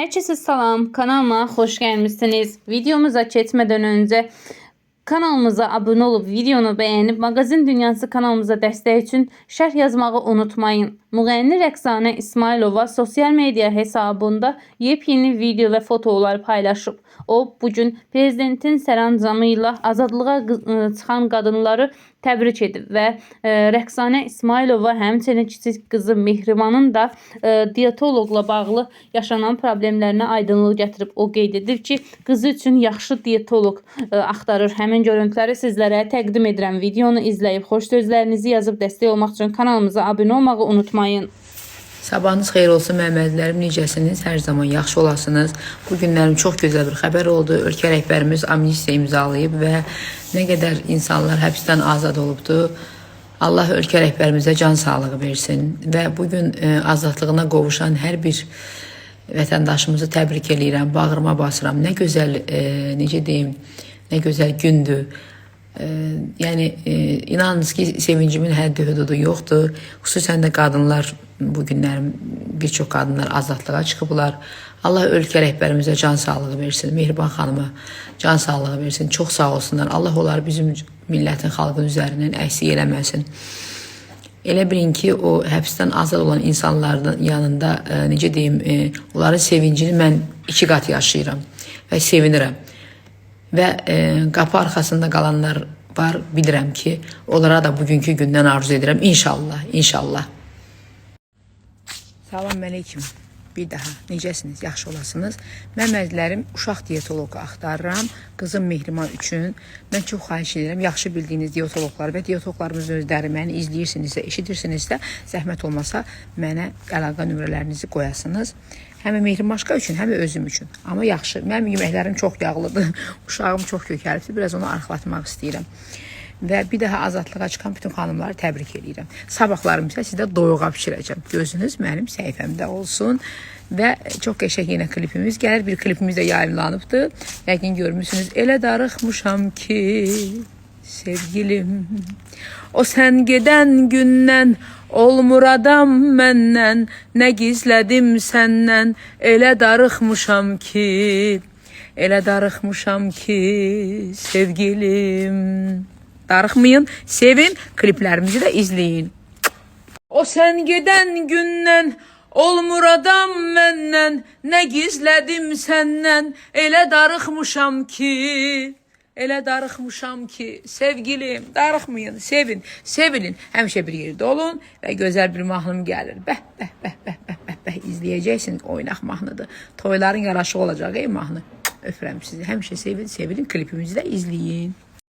Herkese salam, kanalıma hoş gelmişsiniz. Videomuza geçmeden önce kanalımıza abone olup videonu beğenip Magazin Dünyası kanalımıza destek için şərh yazmağı unutmayın. Müğənni Rəqsanə İsmayılova sosyal media hesabında yepyeni video və fotolar paylaşıb. O bugün prezidentin sərəncamı ilə azadlığa çıxan qadınları təbrik edib və Rəqsanə İsmayılova həmçinin kiçik qızı Mehribanın da diyetoloqla bağlı yaşanan problemlərinə aydınlıq gətirib. O qeyd edib ki, qızı üçün yaxşı diyetoloq axtarır. Həmin görüntüləri sizlərə təqdim edirəm. Videonu izləyib xoş sözlərinizi yazıb dəstək olmaq üçün kanalımıza abunə olmağı unutmayın. Sabahınız xeyir olsun Məhəmmədlərim, necəsiniz? Hər zaman yaxşı olasınız. Bu günlərim çox gözəl bir xəbər oldu. Ölkə rəhbərimiz amnistiya imzalayıb və nə qədər insanlar həbsdən azad olubdu. Allah ölkə rəhbərimizə can sağlığı versin və bugün azadlığına qovuşan hər bir vətəndaşımızı təbrik eləyirəm, bağrıma basıram. Nə gözəl, necə deyim, nə gözəl gündür. Yəni inanınız ki, sevincimin həddi hüdudu yoxdur. Xüsusən də qadınlar bu günlərim bir çox qadınlar azadlığa çıxıblar. Allah ölkə rəhbərimizə can sağlığı versin. Mehriban xanıma can sağlığı versin. Çox sağ olsunlar. Allah onları bizim millətin, xalqın üzərindən əksik eləməsin. Elə bilin ki, o həbsdən azad olan insanların yanında, necə deyim, onların sevincini mən iki qat yaşayıram və sevinirəm. Və qapı arxasında qalanlar var, bilirəm ki, onlara da bugünkü gündən arzu edirəm. İnşallah, inşallah. Salam əleyküm. Bir daha necəsiniz? Yaxşı olasınız. Mən əzizlərim, uşaq diyetoloqu axtarıram. Qızım Mehriban üçün. Mən çox xahiş edirəm, yaxşı bildiyiniz diyetoloqlar və diyetoloqlarımızın özləri məni izləyirsinizsə, eşidirsinizsə, zəhmət olmasa mənə əlaqə nömrələrinizi qoyasınız. Həm Mehribaşqa üçün, həm özüm üçün. Amma yaxşı, mənim yeməklərim çox yağlıdır. Uşağım çox kökəlibdir. Biraz onu arıqlatmaq istəyirəm. Və bir daha azadlığa çıxan bütün xanımları təbrik eləyirəm. Sabahlarım isə sizə doyuğa bişirəcəm. Gözünüz mənim səhifəmdə olsun. Və çox qəşəng yenə klipimiz gəlir. Bir klipimiz də yayımlanıbdır. Yəqin görmüsünüz. Elə darıxmışam ki, sevgilim. O sən gedən gündən olmur adam məndən. Nə gizlədim səndən. Elə darıxmışam ki, elə darıxmışam ki, sevgilim. Darıxmayın, sevin, kliplərimizi də izləyin. O sən gedən gündən olmur adam məndən, nə gizlədim səndən, elə darıxmışam ki, elə darıxmışam ki, sevgilim, darıxmayın, sevin, sevilin. Həmişə bir yerdə olun və gözəl bir mahnım gəlir. Bəh, bəh, bəh, bəh, bəh, bəh, bəh, izləyəcəksiniz, oynaq mahnıdır. Toyların yaraşığı olacaq ey mahnı. Öpürəm sizi. Həmişə sevin, sevilin, klipimizi də izləyin.